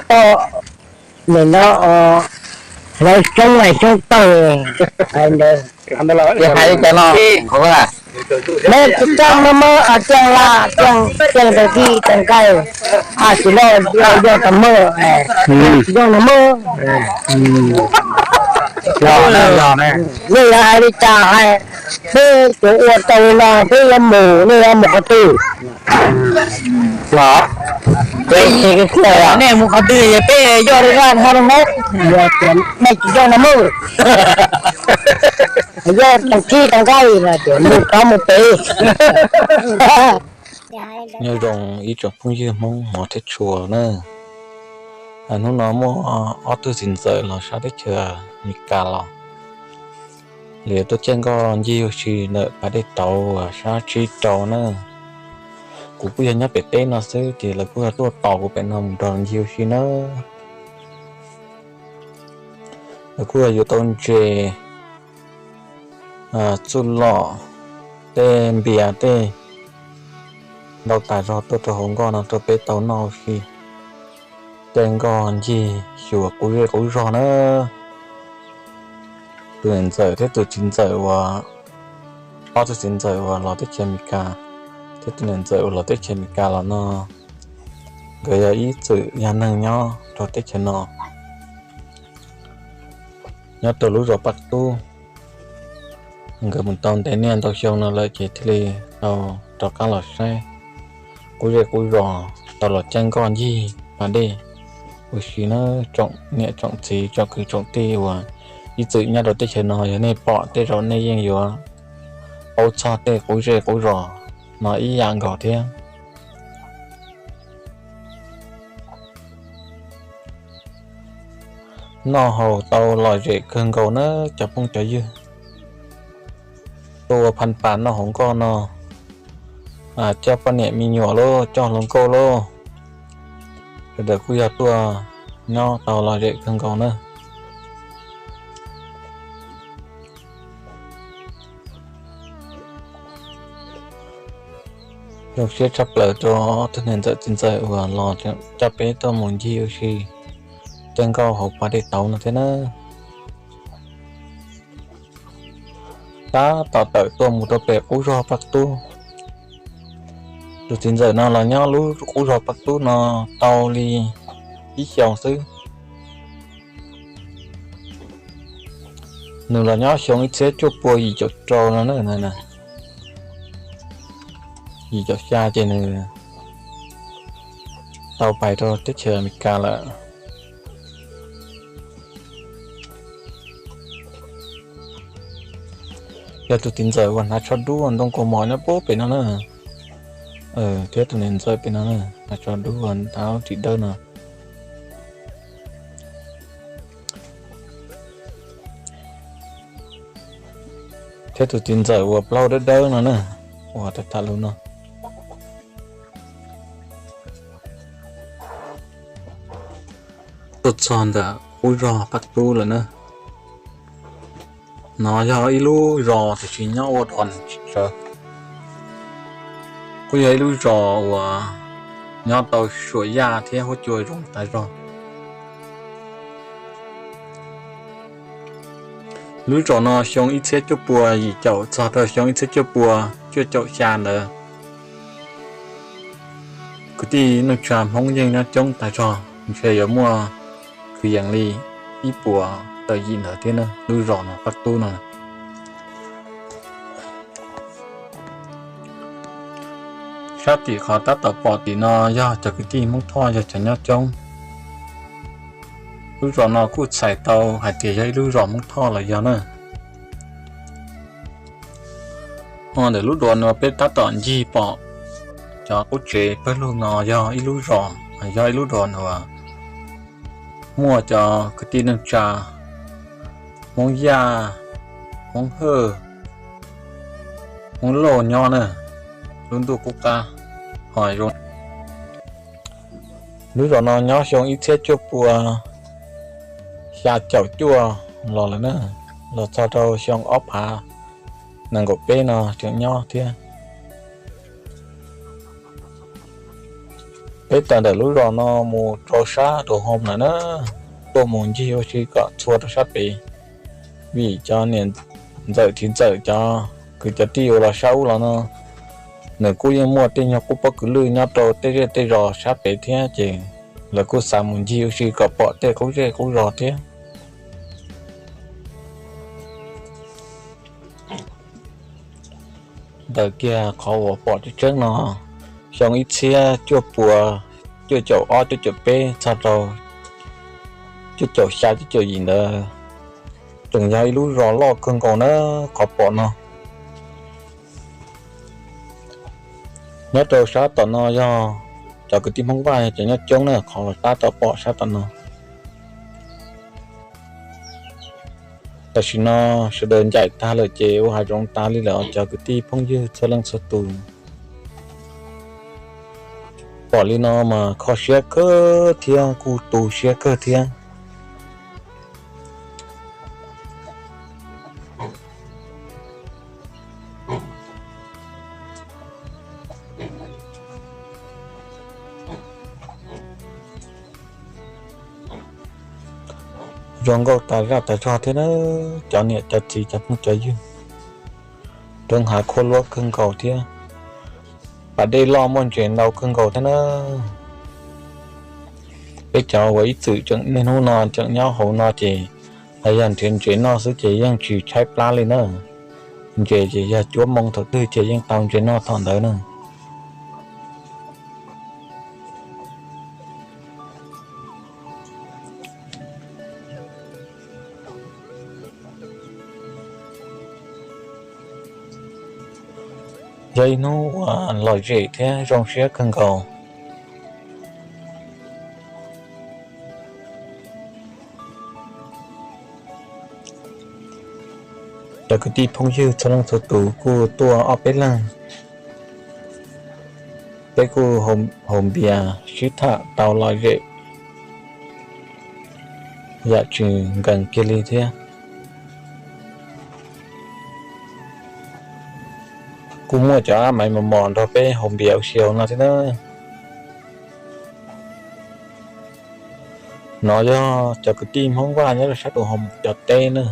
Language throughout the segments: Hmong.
toj, nim no hlawv xyoob mas xyoob tawg. Hais li cas no? Neb tsis txawj maj maj, tseem la, tseem tau tij tau nqaij, tsis tau yog tau muaj, tsis tau muaj. Nej yuav hais li cas hais, peb cov ua tau li no peb yuav mus, nej yuav mus qhov twg? Nej mus qhov twg es peb yog li no, nej tsis yog no mus, yog tau tij tau nqaij no ces mus tod mus pem. Nyob zoo ib tsoom phooj ywg Hmoob hmov thiab tshua na. Hnub no muaj ob tug txiv ntxawm los sab teb chaws Amelikas los, lawv yuav tuaj caij nkoj ncig ua si ntawm pas dej tauv uas sab tsib rau na. Kuv kuj yog nyob pem teb no xwb ces lawv kuj yog tuaj tos kuv pem no mus nrog ncig ua si na. Lawv kuj yog yuav tau ntses, txuj lom, tej npias tej ntau tas zog tuaj rau hauv nkoj no rau peb tau noj ua si, caij nkoj ncig xyuas qub zej qub zog na. Tus niam ntxawm thiab tus txiv ntxawm uas, ob tug txiv ntxawm uas los teb chaws Amelikas thiab tus niam ntxawm uas los teb chaws Amelikas los no, nkawd yog ib txwm yog neeg nyob rau teb chaws no, nyob rau lub zos Paj Tub. Nkawd mus tau ntev niaj ntau xyoo no lawm ces thiaj li tau rov qab los saib qub zej qub zos, tau los caij nkoj ncig pas dej ua si na. Tsoom niam tsoom txiv tsoom kwv tsoom tij uas ib txwm nyob rau teb chaws no, yog nej pom tej zaum nej yeej yuav paub txog tej qub zej qub zos no ib yam nkaus thiab. Noj haus tau lom zem kawg nkaus na cov phooj cov ywg. Tuaj ua pha pas noj hauv nkoj no, coj poj niam me nyuam lauj, coj hluas nkauj lauj, sawv daws kuj yog tuaj nyob tau lom zem kawg nkaus na. Zoo siab tshaj plaws rau ob tug niam ntxawm txiv ntxawm uas los coj peb tuaj mus ncig ua si caij nkoj hauv pas dej tauv no thiab na. Tab tom tawm tuaj mus rau pem qub zog Paj Tub. Tus txiv ntxawm no los nyob lub qub zog Paj Tub no tau li ib xyoos xwb. Nws los nyob xyoo ib txhiab cuaj pua yim caum rau no na. Yim caum xya ces nws tau pais rau teb chaws Amelikas lawm. Yog tus txiv ntxawm uas hnav tsho dub ntoo kaus mom nyob puag pem no na, thiab tus niam ntxawm pem no na, hnav tsho dub uas hnav ris dawb no, thiab tus txiv ntxawm uas plaub dawb dawb no na, uas tham tham lus no. Tuaj txog ntawm qub zog Paj Tub lawm na. No yog ib lub zos tiam sis nyob ua dog tsis tsawv. Kuj yog ib lub zos uas nyob tau suam yaj thiab huab cua zoo tas zog. Lub zos no xyoo ib txhiab cuaj pua yim caum txog rau xyoo ib txhiab cuaj pua cuaj caum xya ntawd, kwv tij neej tsa Hmoob yeej nyob coob tas zog, ntshe yuav muaj kwv yees li ib puas tawm yim ntawd thiab na. Lub zos no Paj Tub no, sab tim qhov tab tom pom tim no yog cov kwv tij Hmoob Thoj yog cov nyob coob. Lub zos no kuj txhais tau hais tias yog ib lub zos Hmoob Thoj los yog na. Ho ntawm lub zos no peb tab tom ncig pom cov qub tsev pawg lug no yog ib lub zos, yog ib lub zos uas muaj cov kwv tij neej tsa Hmoob Yaj, Hmoob Hawj, Hmoob Lauj nyob na, lub ntuj qub qab ho zoo. Lub zos no nyob xyoo ib txhiab cuaj pua xya caum cuaj los lawm na, los txog rau xyoo ob phav nees nkaum peb no tseem nyob thiab. Peb tawm ntawm lub zos no mus rau sab rau hoo lawm na, tuaj mus ncig ua si kom txhua rau sab pem, vim cov niam ntxawm txiv ntxawm cov kwv cov tij uas los sab ub los no, nws kuj yeej muaj tej nyuag qub pob kws lwj nyob rau tej zej tej zos sab pem thiab, ces lawv kuj xav mus ncig ua si kom pom tej qub zej qub zos thiab. Ntawm kiag qhov uas pom tseeb tseeb no, xyoo ib txhiab cuaj puas cuaj caum ob cuaj caum peb txog rau cuaj caum xya cuaj caum yim ntawd, tseem yog ib lub zos loj kawg nkaus na qhov pom no. Nyob rau sab tom no yog cov kwv tij Hmoob Vaj yog cov nyob coob na, qhov tab tom pom sab tom no. Tam sim no sawv daws ncaim tag lawm ces ua hav zoov tas li lawm os cov kwv tij phooj ywg txhua leej txhua tus. Pom li no mas kho siab kawg thiab kuj tu siab kawg thiab. Zoo nkauj tas zaj tas zog thiab na, cov niam cov txiv cov phooj cov ywg. Roob hav khuab luab kawg nkaus thiab, pas dej loj muaj ntses ntau kawg nkaus thiab na. Peb cov uas ib txwm tseem niaj hnub no tseem nyob hauv no ces hais yog nrhiav ntses noj xwb ces yeej tsis tshaib plab li na. Ntses ces yog cuab moo thaum twg ces yeej tau ntses noj thaum ntawd na. Yog ib hnub uas lom zem thiab zoo siab kawg nkaus. Cov kwv tij phooj ywg txhua leej txhua tus kuj tuaj ob peb leeg, peb kuj haus npias sib tham tau lom zem yam tsis nkees kiag li thiab. Kuj muaj cov ab maiv mos mos nrog peb haus npias ua si hauv no thiab na. No yog cov kwv tij Hmoob Vaj nyob rau sab rau hauv cov teb na.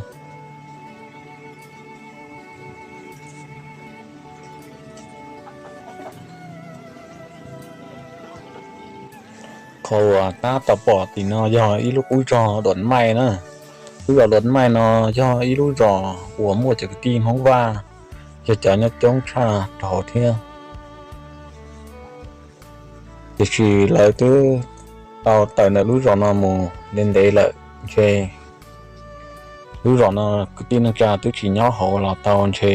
Qhov uas tab tom pom tim no yog ib lub qub zog Dam Maij na. Lub zos Dam Maij no yog ib lub zos uas muaj cov kwv tij Hmoob Vaj yog cov nyob coob tshaj rau hauv thiab. Tiam sis lawv twb tau tawm ntawm lub zos no mus ntev ntev lawm ntshe lub zos no kwv tij neej tsa twb tsis nyob hauv los tau ntshe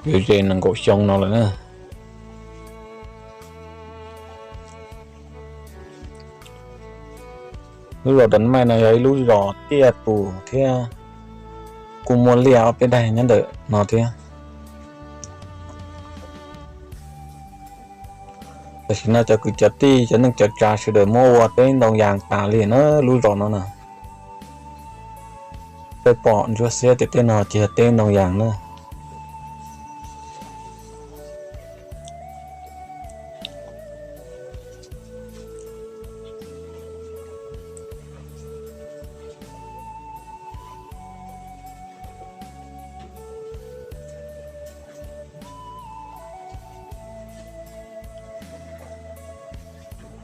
yuav ze nees nkaum xyoo no lawm na. Lub zos Dam Maij no yog ib lub zos tiaj tus thiab kuj muaj liaj ob peb daim nyob ntawm no thiab. Tam sim no cov kwv cov tij cov neej cov tsav sawv daws muab ua teb ntoo yas tas li na lub zos no na. Peb pom ntsuab xiab tias tej no ces yog teb ntoo yas na.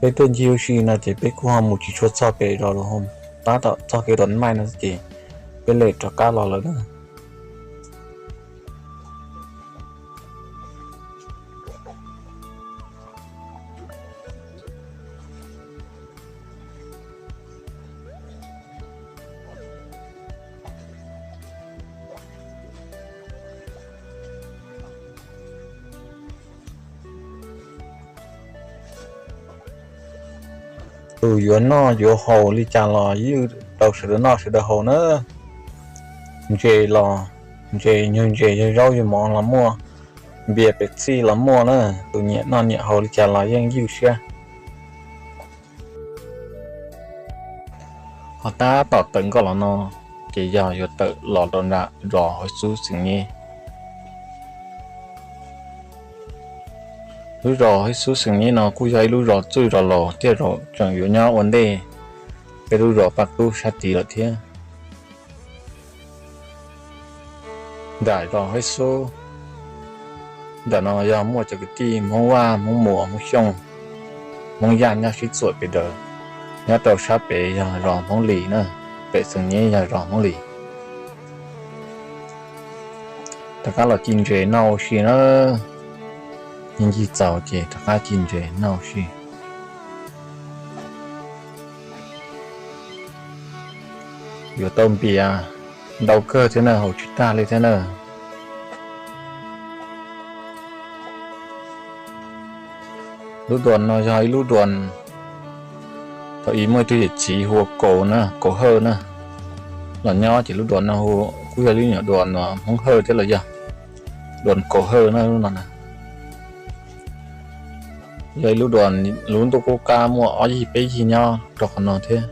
Peb tuaj ncig ua si no ces peb kuj ho mus tsis tshua txog pem zos los, tab tom txog kev Dam Maij no ces peb lem rov qab los lawm na. Tus yuav noj yuav haus li cas los ywj rau sawv daws noj sawv daws haus na. Ntses los ntses, yawg ntses yawg zaub yawg mov los muaj, npias Pepsi los muaj na. Tus nyiam noj nyiam haus li cas los yeej ywj siab. Ho tab tom tawm nkoj los no ces yog yuav tawm los rau nram zos Huab Xub Xeem Nyeb. Lub zos Hib Xub Xeem Nyeb no kuj yog ib lub zos txwj zos laus thiab, tseem yuav nyob ua ntej peb lub zos Paj Tub sab tid lawm thiab. Nram zos Hib Xub ntawm no yog muaj cov kwv tij Hmoob Vaj, Hmoob Muas, Hmoob Xyooj, Hmoob Yaj nyob sib txuam pes daws. Nyob rau sab pem yog zos Hmoob Lis na, pem Xeem Nyeb yog zos Hmoob Lis. Rov qab los ci ntses noj ua si na, ncig txaus ces rov qab ci ntses noj ua si. Yuav tau npias ntau kawg thiab na, haus tsis tag li thiab na. Lub duas no yog ib lub duas thaum ub muaj ib tug yawm txiv hu ua Kaus na, Kaus Hawj na, los nyob ces lub duas no kuj yog lub nyuam duas no Hmoob Hawj thiab los yog duas Kaus Hawj na lub no na. Yog ib lub duas lub ntuj qub qab muaj ob yig peb yig nyob rau qhov no thiab.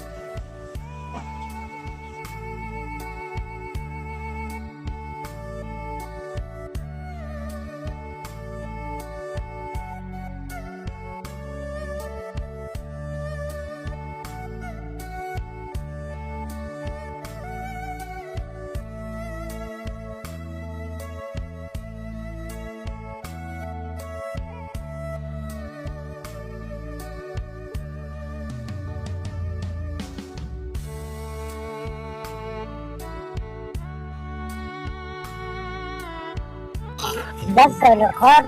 Dab kawm lwm qhov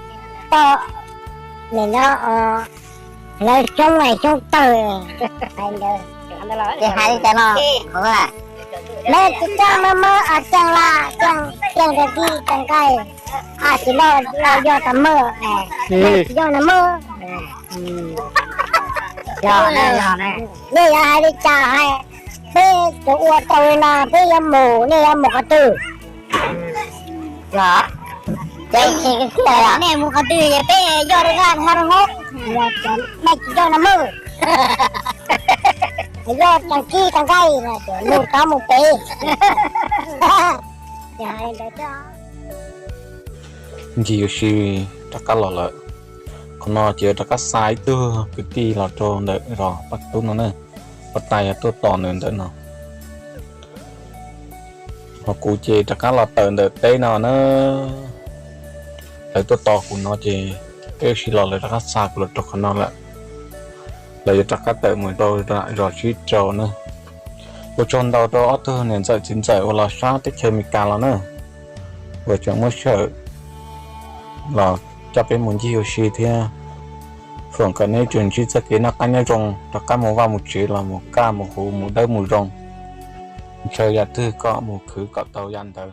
toj, nim no lawv xyoob xyoob tawg, ces hais li cas no, lawv tsis coj maj maj, ceeb la, ceeb rau tij rau nqaij, tsis loj los yog tas maj, tsis yog na maj. Nej yuav hais li cas hais, peb cov ua tau li no peb yuav mus, nej yuav mus qhov twg? Nej mus qhov twg es peb yoj rau nqaij nqaij rau hauv, nej tsis yoj na maj, yoj rau tij rau nqaij, mus tod mus pem. Ncig ua si rov qab los lawm. Qhov no ces rov qab xa ib tug kwv tij los rau ntawm zos Paj Tub no na, pab tais yog tuaj tos nws ntawm no. Ho kuv ces rov qab los tawm ntawm teb no na. Lawv tuaj tos kuv no ces peb ua si los lawv rov qab xa kuv los rau qhov no lawm. Lawv yuav rov qab tawm mus rau zos sib rau na. Ua tsaug ntau rau ob tug niam ntxawm txiv ntxawm uas los sab teb chaws Amelikas los na, uas tseem muab sij hawm los coj peb mus ncig ua si thiab. Foom kom neb tsuas ntsib txoj kev noj qab nyob zoo, rov qab mus vaj mus tsev los mus kaj mus huv mus dawb mus zoo, ntshaw yam twg kom mus khwv kom tau yam ntawd.